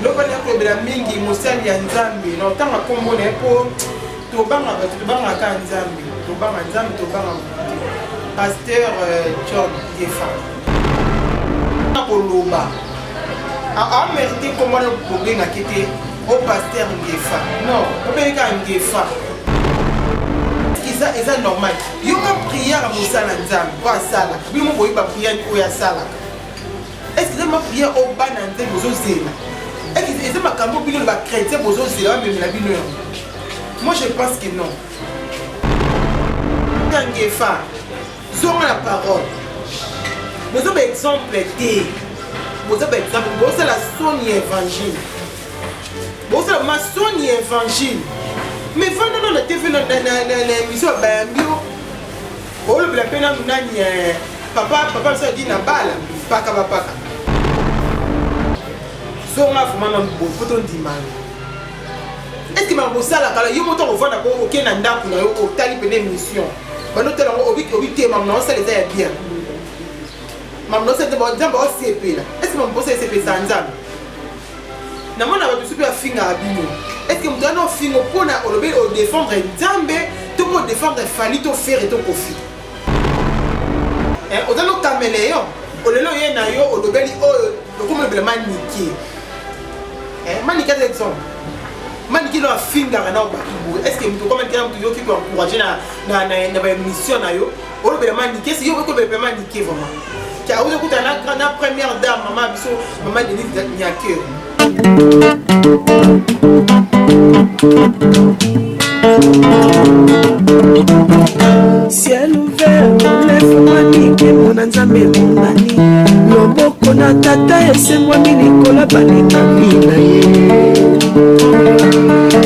Loba na kolobela mingi mosali ya Nzambe na otanga nkombo na ye mpo tobanga bato, tobangaka Nzambe, tobanga Nzambe, tobanga moto te. Pasteur John Ngefa na koloba amérite nkombo wana bobengaki te o pasteur Ngefa, non, obengaka Ngefa, eza normal. Yoka prière ya mosala Nzambe oyo asalaka, bino mo boyebi baprière oyo asalaka. Est-ce que eza ma prière oyo bana Nzambe bozozela? Est-ce eza makambo bino na bachrétien bozozela bamemela bino yango? Moi, je pense que non. Ngefa, zonga na parole. Boza baexemple te, boza baexemple, bozosala soni ya évangile, bozosala ma soni ya évangile. Mais vanda nano na TV na émission ya bayambi yo, olobela mpe nanu nani papa biso adi na bala paka bapaka. Zonga vraiment nanu boye po tondima yo. Est-ce que makambo osalaka la yo moto akovanda ko oke na ndako na yo, otali pene émission bando otala yango, obi te makambo na osala eza ya bien, makambo na osala Nzambe osepela? Est-ce que makambo osala esepelisa Nzambe? Namona bato mosusu mpe bafingaka bino. Est ce que moto wana ofingo mpona olobi odéfendre Nzambe to mpo odéfendre Fally to Ferre to Kofi? Oza no caméléon. Olelo oye na yo olobeli oyo lokomi olobela Manike. Manike aza exemple. Manike no afingaka na bato boye. Est ce que moto okoma Manike na moto yoki koencourage na baémission na yo olobela Manike? Est ce yo okoki kolobela mpe Manike vraiment? Auza kuta na première dame, mama biso, mama Denise Nyakeru. Ciel ouvert lefungwami, nkembo na Nzambe emonani, loboko na Tata esengwami likolo balingami na ye.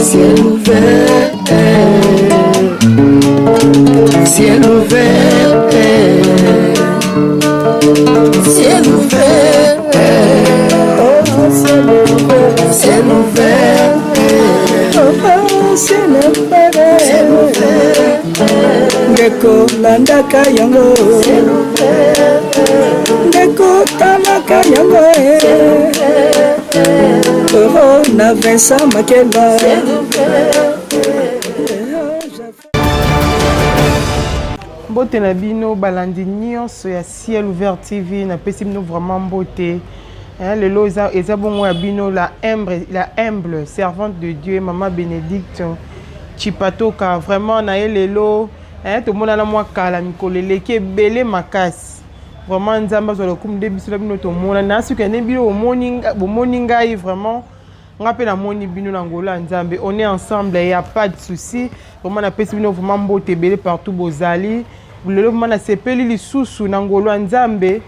Ciel ouvert, ciel ouvert, ciel ouvert, oh, ciel ouvert, ciel ouvert, oh, ciel ouvert, ciel ouvert. Ndeko, landaka yango, ndeko, talaka yango oh, na Vincent Makela. Mbote na bino balandi nyonso ya Ciel Ouvert TV, napesi bino vraiment mbote. Lelo eza bongo ya bino la humble servante de Dieu, mama Bénédicte Chipatoka. Vraiment na ye lelo, tomonana mwa kala, mikolo eleki ebele makasi. Vraiment Nzambe azwa lokumu nde biso na bino tomona na suki nde bino bomoni ngai. Vraiment nga mpe namoni bino na ngolo ya Nzambe. On est ensemble, y a pas de souci. Vraiment napesi bino vraiment mbote ebele partout bozali. Lelo vraiment nasepeli lisusu na ngolo ya Nzambe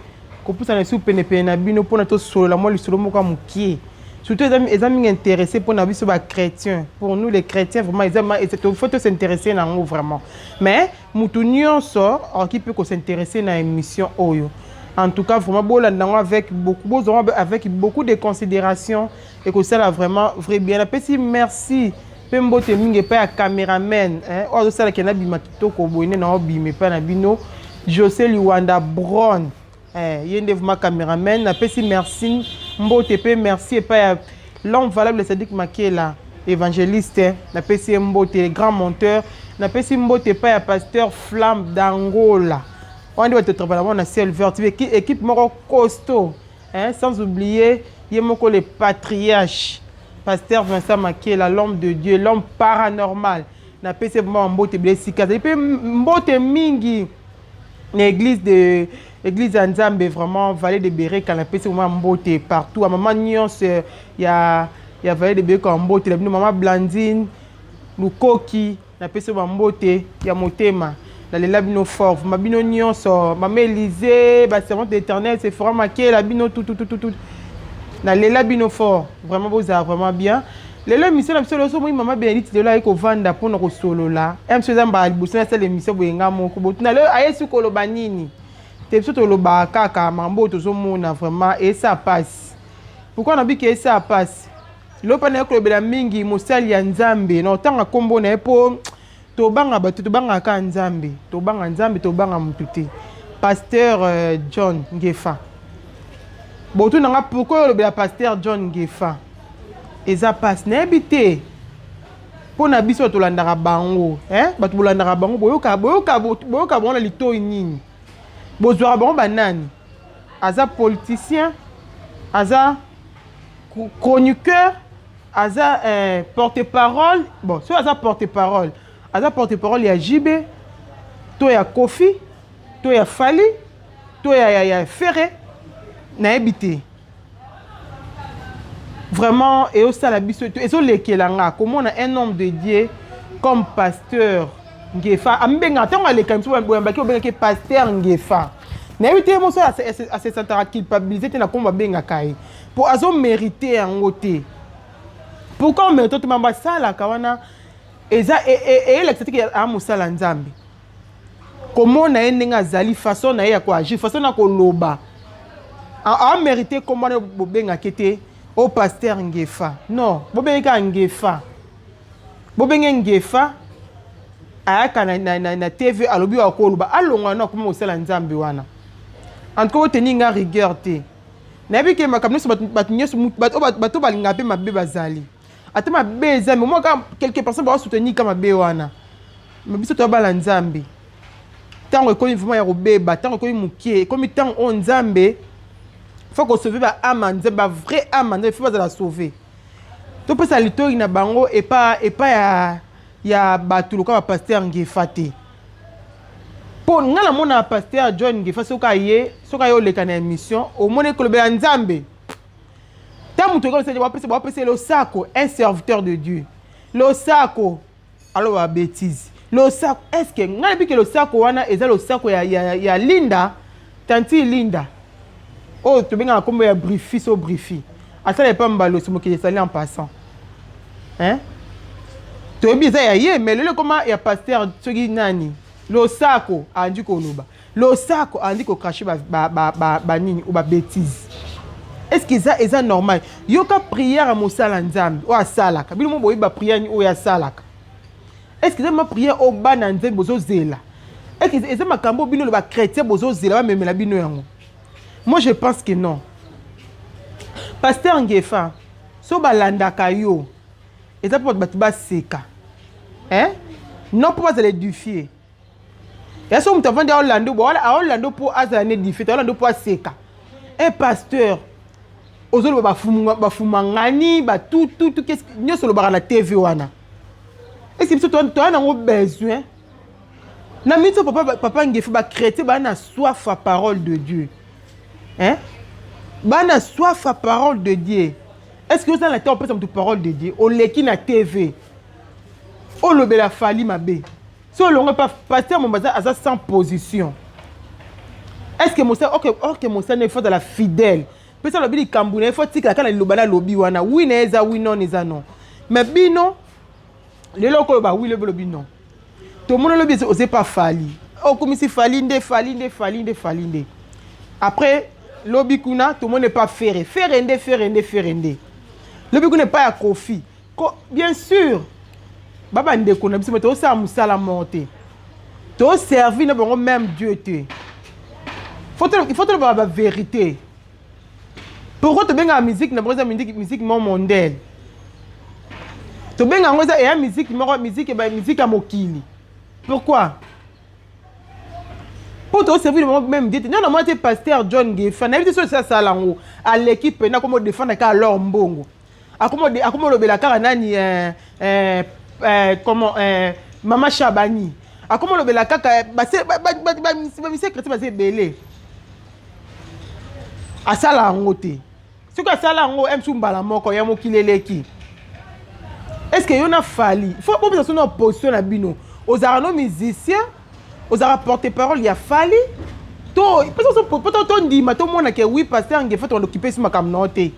kopusana lisusu penepene na bino mpona tosolola mwa lisolo moko ya mokie, surtout eza mingi intéressé mpona biso bachrétien. Pour nous les chrétiens, vraiment eza faut tos'intéresser na yango vraiment. Mais mutu nyonso akoki mpe kos'intéresser na émission oyo. En tout cas, vraiment bolanda yango avec beaucoup, bozwa avec beaucoup de considération, ekosala vraiment vrai bien. Napesi merci mpe mbote mingi epai ya cameraman oyo azosalaka na bima kitoko boye nde na obima epai na bino, José Liwanda Bron. Ye nde vraiment cameraman. Napesi merci, mbote mpe merci epai ya l'homme valable Sadik Makela, évangéliste. Napesi ye mbote, grand monteur. Napesi mbote epai ya pasteur Flamme d'Angola, wana nde bato travaille bango na Ciel Vert, équipe moko costaud, hein, sans oublier ye moko le patriarche, pasteur Vincent Makela, l'homme de Dieu, l'homme paranormal. Napesi vraiment mbote ebele esika azali, mpe mbote mingi na église ya Nzambe, vraiment Vallée de Bereka. Napesi vraiment mbote partout ya mama nyonso ya Vallée de Bereka. Mbote na bino, mama Blandine Lukoki, napesi bambote ya motema. Nalela bino fort, ma bino nyonso, mama Élysée, baservante d'Éternel Sephora Makela, bino tututututu, nalela bino fort. Vraiment bozala vraiment bien. Lelo émission na biso, lelo somoi mama Bénédicte lelo aye kovanda mpona kosolola ya biso. Eza mbala liboso nasala émission boye nga moko. Botuna lelo ayesi koloba nini te. Biso tolobaka kaka makambo oyo tozomona. Vraiment esa pasi. Pourquoi nabiki esa pasi? Lelo mpa naye kolobela mingi mosali ya Nzambe na otanga nkombo na ye mpo tobanga bato, tobangaka kaka Nzambe, tobanga Nzambe, tobanga motu te. Pasteur John Ngefa. Botuna nga pourquoi olobela pasteur John Ngefa. Eza pasi nayebi te pona biso bato tolandaka bango eh? Bato bolandaka bango boyoka boyoka boyoka bango na litoyi nini? Bozwaka bango banani? Aza politicien, aza chroniqueur, aza eh, porte-parole. Bon, soki aza porte-parole, aza porte-parole ya JB to ya Koffi to ya Fally to ya, ya, ya Ferre, nayebi te. Vraiment eosala biso ezolekela nga komona un homme de Dieu comme pasteur Ngefa amibengaka ntango aleka biso boyambaki obengaki pasteur Ngefa nayebi te moso asesantaka culpabilise te na kombo babengaka ye mpo azomerite yango te. Pourquoi omerite te? Mambo asalaka wana eza eyelakisa te ke amosala Nzambe. Komona ye ndenge azali, façon na ye ya koagir, façon na koloba, amérite kombo wana bobengaki te o pasteur Ngefa. Non, bobenge kaka Ngefa, bobenge Ngefa. Ayaka na, na, na, na TV, alobi oyo akoloba, alongwa na akoma kosala Nzambe wana. En tout cas, oteni nga rigueur te. Nayebi ke makambo nyonso, bato nyonso, bato balingaka mpe mabe bazali, ata mabe eza, mais omoi kaka quelque personne baosoutenir ka mabe wana. Mais biso toyabala Nzambe, ntango ekomi vraiment ya kobeba, ntango ekomi mokie, ekomi ntango oyo Nzambe faut kosauve baama Nzambe, bavrai âme Nzambe faut bazala sauve. Topesa litoi na bango epa epa ya, ya bato lokola bapasteur Ngefa te. Mpo ngai namona pasteur John Ngefa, soki aye, soki aye oleka na émission, omoni kolobela Nzambe. Ntango moto ekobapesa bapesa losako, un serviteur de Dieu, losako, aloba babêtise, losako. Est ce que ngai nayebi ke losako wana eza losako ya, ya, ya Linda, tanti Linda oyo tobengaka nkombo ya Brifi? So Brifi asala epa Mbalosi, mokili esali en passant, hein? Toyebi eza ya ye, mais lelo ekoma ya pasteur soki nani. Losako andi koloba, losako andi kocracher banini ba, ba, ba, o babêtise. Est ce que eza normal? Yoka prière ya mosala Nzambe oyo asalaka. Bino mo boyebi baprière oyo asalaka. Est ce que eza ma prière oyo bana Nzambe bozozela? Est ce que eza makambo bino bachrétien bozozela bamemela bino yango? Moi, je pense que non. Pasteur Ngefa, so balandaka yo eza mpo bato baseka, hein? Non, mpo bazala édifié. Ya so moto avandi aolanda bo aolanda mpo azala na édifié te, aolanda mpo aseka. Un pasteur ozoloba bafumangani batututu nyonso olobaka na TV wana, est-ce biso toya nango besoin na miniti? Papa, papa Ngefa, bachrétien baa na soif ya parole de Dieu, hein? Baa na soif ya parole de Dieu. Est ce que ozala na te opesa moto parole de Dieu? Oleki na TV, olobela Fally mabe, so olongo pasteur momba aza sans position. Est ce que mosala ok ok mosala na, il faut azala fidèle. Mpesa alobi likambo na ye, faut tikala kaka na liloba na alobi wana. Oui na ye eza oui, non eza non. Mais bino lelo okoloba oui, lobi olobi non. Tomoni olobi oze pa Fally, okomisi Fally nde Fally nde Fally nde Fally nde. Après lobi kuna tomoni epa Ferre, Ferre nde Ferre nde Ferre nde. Lobi kuna epai ya Koffi. Bien sûr babandeko na biso, me tozosala mosala moko te, toservi na bango même Dieu te. Il faut tolobaka bavérité. Pourquoi tobengaka musique na bango eza musique moko mondiale? Tobenga yango eza eya musique moko, musique ya mokili. Pourquoi? Mpo toservi bango même Dieu te. Nano namona te pasteur John Ngefa, nayebi te soki asala yango. Aleki mpena akoma odefendre kaka alors mbongo, akoma olobela kaka nani, comment, mama Shabani, akoma olobela kaka bamise chrétien baza ebele. Asala yango te. Soki asala yango msu mbala moko ya mokili eleki. Est ce que yo na Fally, faut bopesa so na position na bino? Ozalaka no musicien, ozalaka porte parole ya Fally, to po tondima, tomona ke oui, pasteur Ngefa, tokandokipe esi makambo na yo te.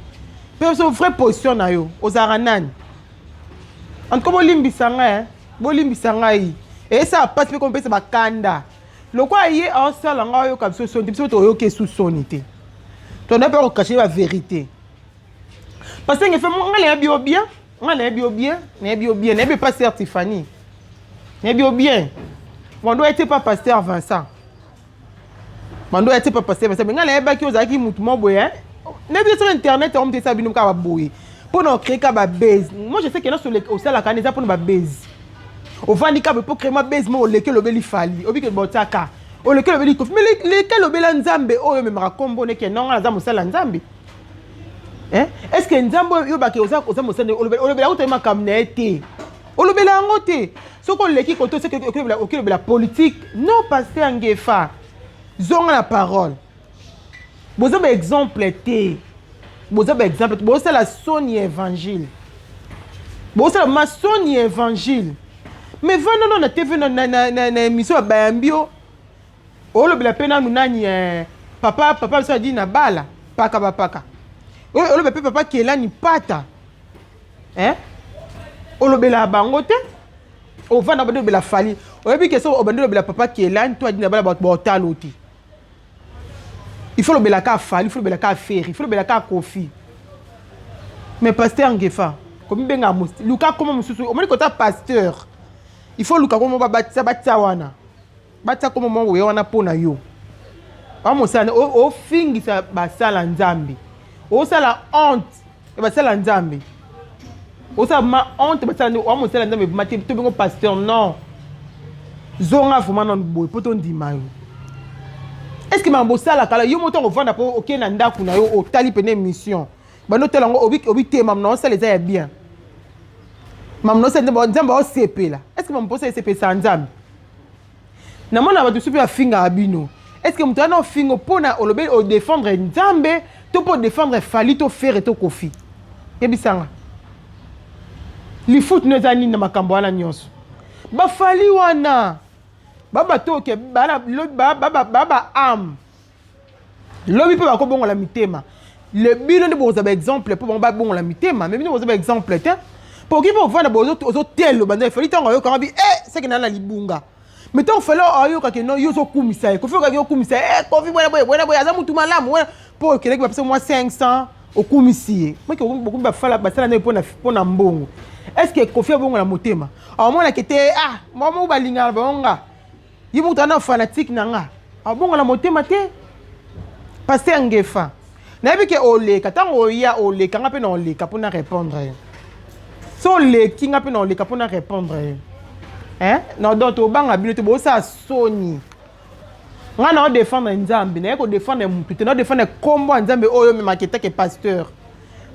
Mpe so vraie position na yo, ozalaka nani? En tout cas, bolimbisa ngai, bolimbisa ngai, eyesala mpasi mpe komopesa bakanda lokola ye aosala ngai. Oyoka biso soni te, biso toyoki esu soni te, tona mpe kocacher bavérité. Parce que Ngefa, ngai nayebi yo bien, ngai nayebi yo bien, nayebi yo bien, nayebi pasteur Tiffany, nayebi yo bien. Bando ete pa pasteur Vincent, bando ete pa pasteur Vincent, mais ngai nayebaki ozalaki mutu mo boye. Nayebi soki internet yango moto esala bino kaka boye. Mpo na ocree ka babase. Moi je sais que nyonso osalaka wana eza mpo na babase. Ovandi kaka mpo cree mwa base moko, oleki olobeli Fally, obiki botiaka, oleki olobeli Koffi, mais leka lobela Nzambe oyo omemaka nkombo neke nonga naza mosala Nzambe. Hein? Est-ce que Nzambe oyo bake oza oza mosala, olobela kuta makambo na ye te? Olobela yango te. Soki oleki kote, soki okilobela politique, non, pasteur Ngefa, zonga na parole. Boza ba exemple te, boza ba exemple te, bosala soni ya évangile, bosala ma soni ya évangile. Mais vanda no na TV na, na, na, na, na émission ya bayambi yo, olobela mpe nanu nani, papa papa biso adi na bala paka bapaka, olobela mpe papa Kelani pata, eh? Olobela bango te. Ovanda obandi olobela Fally, oyebi ke so obandi olobela papa Kelani to adi na bala, bato baotalo te. Il faut lobela ka Fally, il faut lobela ka Ferre, il faut lobela ka Koffi. Mais pasteur Ngefa, komibenga luka koma mosusu, omoni kota pasteur, il faut luka komo babatisa batia wana, batia komo moko oya wana mpo na yo bamosala ofingisa basala Nzambe, osala honte ya basala Nzambe, osala ma honte basala wamosala Nzambe ma te, tobengo pasteur non. Zonga vraiment nanu boye mpo tondima yo. Est ce que makambo osalaka la yo moto ovanda mpo okei na ndako na yo, otali pene émission, bando otala yango, obi te mamu na osala eza ya bien, mamu na osala Nzambe aosepela? Est ce que mamu mposa esepelisa Nzambe? Namona bato mosusu mpe bafingaka bino. Est ce que moto wana ofingo mpona olobeli odéfendre Nzambe to mpo odéfendre Fally to Ferre to Koffi? Yebisanga lifuti no eza nini na makambo wana nyonso. Bafally wana babato oke baba ame lobi mpe bakobongola mitema. Le bino nde bokozwa baexemple mpo bango babongola mitema, mais bino bokozwa baexemple te. Mpo oki mpe ovanda ozotelo banza Fally, ntango ayokanga bi e seke naa na libunga. Mais ntango Fally ayokaki no yo ozokumisa ye, Koffi okaki okumisa ye, Koffi bwana boye bwana boye, aza mutu malamu wana, mpo okendaki bapesa mwa 500, okumisi ye, moki bokomi bafala basala nde mpo na mbongo. Est ce que Koffi abongola motema? Aomonaki te, ah, moko balingaka bango nga ye moto ana fanatique na nga, abongola motema te. Pasteur Ngefa, nayebi ke oleka, ntango oya oleka, nga mpe na oleka mpona répondre ye. So oleki, nga mpe na oleka mpona répondre ye, hein? Non, donc tobanga bino te, bosala soni. Nga na odéfendre Nzambe, naye kodéfendre motu te, na odéfendre nkombo ya Nzambe oyo omemaka etake pasteur,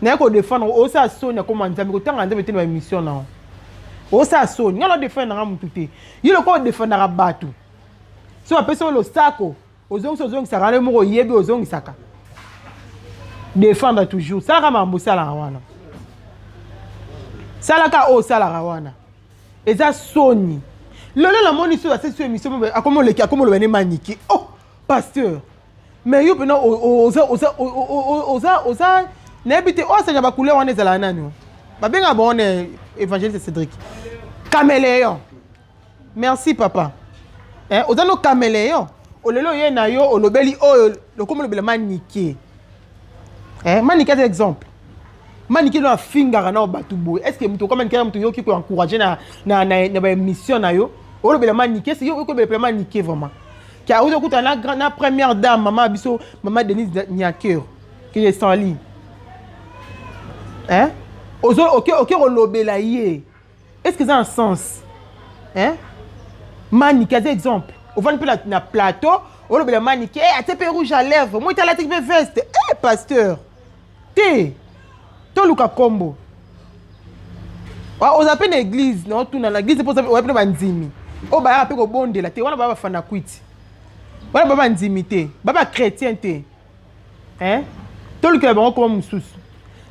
naye kodéfendre. Osala soni ya nkombo ya Nzambe, kotanga Nzambe te na baémission nao, osala soni. Nga na odéfendre nanga motu te. Ye lokola odéfendaka bato, so bapesi oyo losako, ozongisa, ozongisaka wana moko, oyebi ozongisaka. Défendre toujours, salaka makambo osalaka wana, salaka oyo osalaka wana, eza soni. Lelo namoni so asali so émission, akomi oleki, akomi oloba ne maniki. Oh pasteur, mais yo mpena oza oza oza oza nayebi te oyo asalaka bacouleur wana ezalaka nani, babengaka bango na évangéliste Cédric caméléon. Merci papa. Eh, oza no caméléon. Olelo oye na yo olobeli oyo lokomi olobela manike, eh, manike aza exemple. Manike no afingaka na bato boye. Est ce que moto okoma manike, moto yoki koencourage na baémission na yo olobela manike? Est ce que yo okolobela manike vraiment ki auti okuta na première dame, mama biso, mama Denise Nyakeru que je salue, hein? Ozo oke kolobela ye, est ce que eza na sens, hein? Manike aza exemple. Ovandi mpe na plateau, olobela manike, eh, atie mpe rouge à lèvre, moi etalatiki mpe veste. Eh, pasteur te, toluka nkombo. Oza mpe na église na otuna na église mpo oya mpe na bandimi oyo bayaka mpe kobondela te wana, baya bafanda kwiti wana, ba bandimi te, ba bachrétien te, hein? Tolukela bango koma mosusu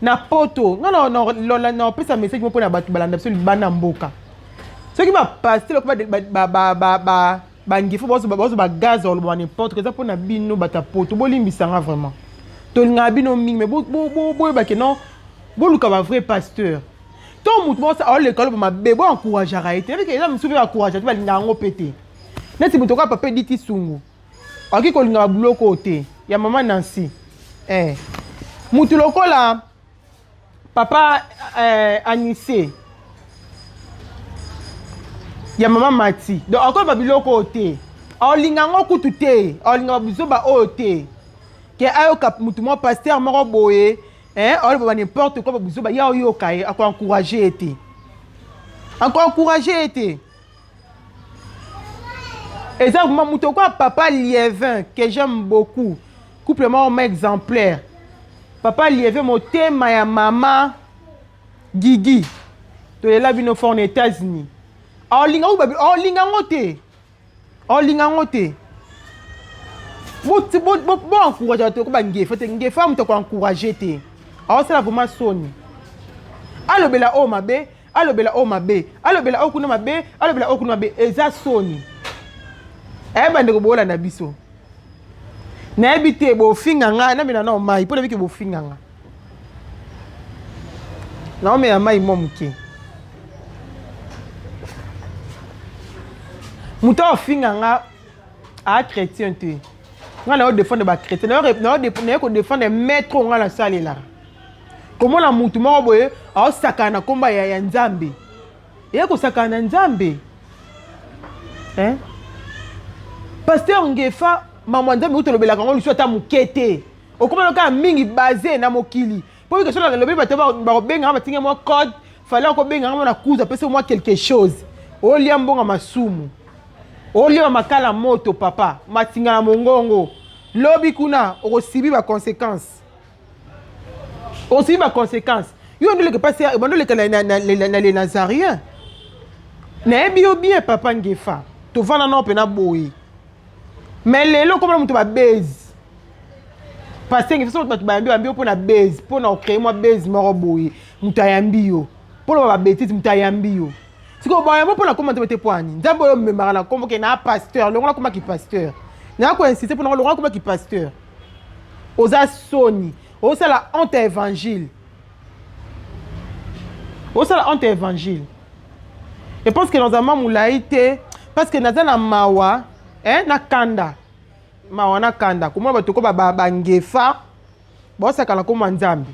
na poto. Nga na opesa message mo mpona bato balanda biso libanda mboka. Soki bapasteur bangefa bazwa bagaz, oloba n'importe quoi, eza mpona bino bato ya poto. Bolimbisanga vraiment, tolingaka bino mingi, mais boyebake non, boluka bavrai pasteur. To motu moko aoleka oloba mabe, boencourageaka ye te. Ebike eza mosusu mpe baencourage te, balingaka yango mpe te. Neti moto kaka papa Editi Sungu akoki kolinga babiloko oyo te ya mama Nancy, eh. Motu lokola papa Anise ya mama Mati, donc akoyeba biloko oyo te, aolinga yango kutu te, aolinga babuzoba oyo te ke ayoka motu moko pasteur moko boye. Eh, oloba ba n'importe quoi, ba buzoba, ya oyoka ye, ako encourager ye te. Ako encourager ye te. Eza vraiment moto kwa papa Lievin que j'aime beaucoup. Couple moko ma exemplaire. Papa Lievin motema ya mama Gigi. Tolela bino fort na États-Unis. Olinga olinga ngo te. Olinga yango te. Bo bo bo encourager bato ko ba ngefa te. Ngefa moto ko encourager te. Aosala vraiment soni. Alobela oyo mabe, alobela oyo mabe, alobela oyo kuna mabe, alobela oyo kuna mabe. Eza soni. Eh bandeko bolanda biso. Nayebi te bofinga nga namela nao mai mpo nayebi ke bofinga nga. Naomela mai mwa moke. Moto aofinga nga a chrétien te. Nga nayo défendre ba chrétien, nayo ko défendre maître oyo nga nasalelaka. Komona mutu moko boye aosakana na komba ya, ya Nzambe. Eye kosakana na Nzambe. Hein? Pasteur Ngefa, maman Nzambe utolobelaka yango lisu ata moke te. Okomona kaka mingi base na mokili. Po que soki nalobi bato bakobenga nga batinga mwa code, fallait akobenga nga na kuzu apesa mwa quelque chose. Olia mbongo masumu. Olia makala moto papa, matinga na mongongo. Lobi kuna okosibi ba conséquences. Okosibi ba conséquences. Yo ndoleka pasi bandoleka na na na na les Nazariens. Nayebi yo bien papa Ngefa. Tovanda nao pena boye. Mais lelo komona moto ba base. Pasteur Ngefa soki bato bayambi bayambi yo mpona base, mpona ocréer mwa base moko boye, moto ayambi yo. Mpona ba bêtise moto ayambi yo. Sikoyo bayambi mpona koma nzambe te mpo ani? Nzambe oyo omemaka na kombo ke na pasteur, longola koma ki pasteur. Na ko insister mpona longola koma ki pasteur. Oza soni, osala honte ya évangile. Osala honte ya évangile. Je pense que naza ma mulayi te parce que naza na mawa eh, na kanda. Mawa na kanda. Komona bato ko ba ba ngefa baosakana koma Nzambe.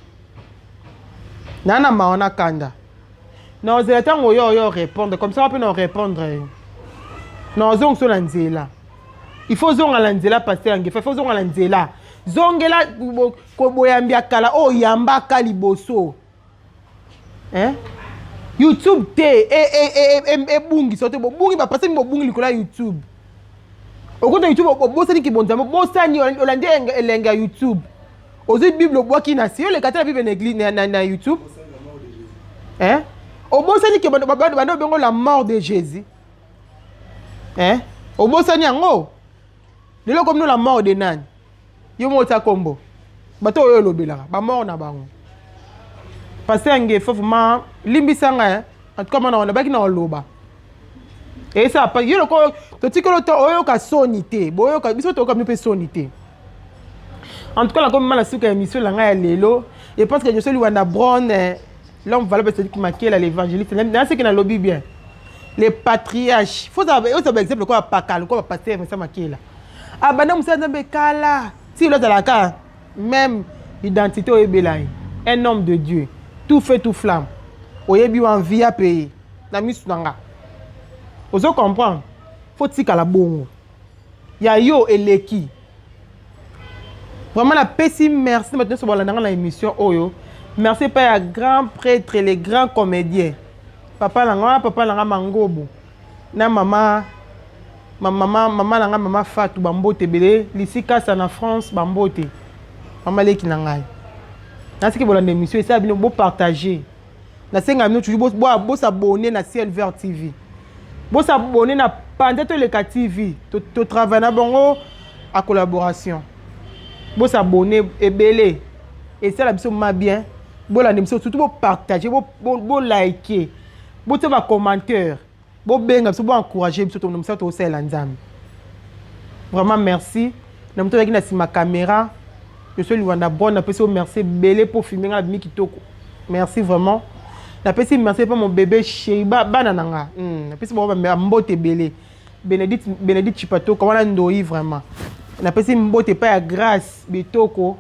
Na na mawa na kanda. Na ozela ntango oyo oyo répondre comme ça mpe na répondre yo. Na ozongiso na nzela. Il faut zonga na nzela pasteur Ngefa, il faut zonga na nzela. Zongela koboyambi ya kala oyo yambaka liboso. Hein? YouTube te ebungisa te bobungi bapasemi bobungi likolo ya YouTube. Okota YouTube obosani kibonzambe, obosani olandi elenge ya YouTube. Ozwi Bible obwaki na si oleka te na Bible na église na, na, na YouTube. Hein? Obosani ke bando bando bengo la mort de Jésus. Hein? Obosani yango. Lelo komi la mort de nani? Yo moko tia kombo. Bato oyo olobelaka ba mort na bango. Pasteur Ngefa vraiment limbisa ngai. En tout cas mwana wana baki na oloba. Et ça pas yo loko totikolo to oyoka soni te. Boyoka biso toyoka bino pe soni te. En tout cas nakomi na suka ya émission na ngai ya lelo. Je pense que je suis Luanda Brown, l'homme valable Cédric Makela l'évangéliste. Na ce que na lobi bien. Les patriarches. Faut ça ba exemple quoi pakal quoi pasteur Vincent Makela. Abanda mosala Nzambe kala. Ti lo azalaka même identité oyebela ye. Un homme de Dieu. Tout feu tout flamme. Oyebi wa envie ya payer na misu na nga. Ozo comprendre? Faut tikala bongo. Ya yo eleki. Vraiment napesi merci na bato nyonso balanda nga na émission oyo. Merci epai ya grand prêtre, le grand comédien. Papa na nga, papa na nga Mangobo. Na mama mama mama na nga mama Fatou bambote ebele lisikasa na France bambote. Mama leki na ngai. Nasiki bolanda émission esala bino bo partager. Nasenga bino toujours bo bo s'abonner na Ciel Vert TV. Bo s'abonner na Panza Toleka TV. To, to travailler na bango à collaboration. Bo s'abonner ebele. Esala biso ma bien. Bolanda biso surtout bo partager, bo bo, bo liker. Botia ba commentaires. Bobenga biso, bo encourager biso to mosala tosalela Nzambe. Vraiment merci. Na moto azalaki na nsima caméra. Je suis Luanda Brown, napesi yo merci ebele po filmer nga nabimi kitoko. Merci vraiment. Napesi merci mpo mon bébé chéri ba, bana na nga. Napesi bango ba mbote ebele. Bénédicte Bénédicte Chipatoka wana ndoyi vraiment. Napesi mbote epai ya Grâce Betoko.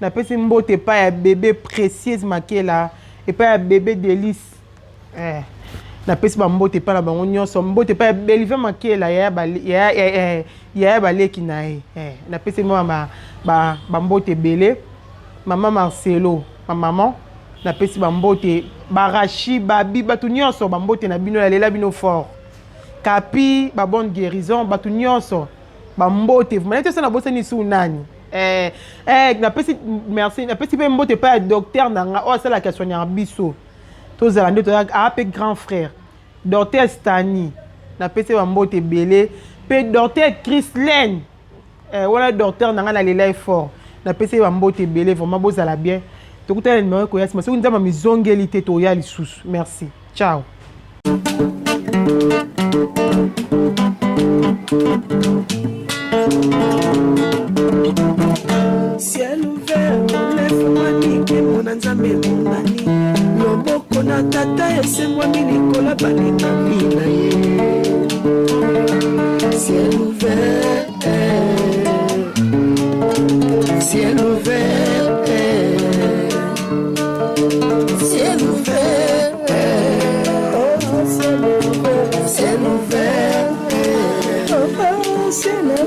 Napesi mbote epai ya bébé Précieuse Makela, epai ya bébé Délice. Eh. Napesi ba mbote epai na bango nyonso, mbote epai ya Belive Makela yaya ba yaya yaya baleki na ye. Eh. Napesi mwa ba ba, ba mbote ebele. Mama Marcelo. Ma maman, napesi bambote, barachi, babi, bato nyonso, bambote na bino, nalela bino fort. Kapi, ba bonne guérison, bato nyonso, bambote. Vraiment, neti osala nabosani su nani. Napesi merci, napesi mpe mbote epai ya docteur na nga oyo asalaka soignaka biso. Tozala nde tozalaka aa mpe grand frère. Docteur Stani, napesi ye bambote ebele. Mpe docteur Chrislene, wana docteur na nga nalela ye fort. Napesi ye bambote ebele, vraiment bozala bien. Tokutana na numéro ekoya nsima. Soki Nzambe amizongeli te, toya lisusu. Merci. Ciao. Ciel ouvert, efungwami, nkembo na Nzambe emonani, loboko na Tata esembwami likolo ya balingami na ye. Ciel ouvert, ciel ouvert, ciel ouvert, oh, ciel ouvert, ciel ouvert, oh, ciel ouvert.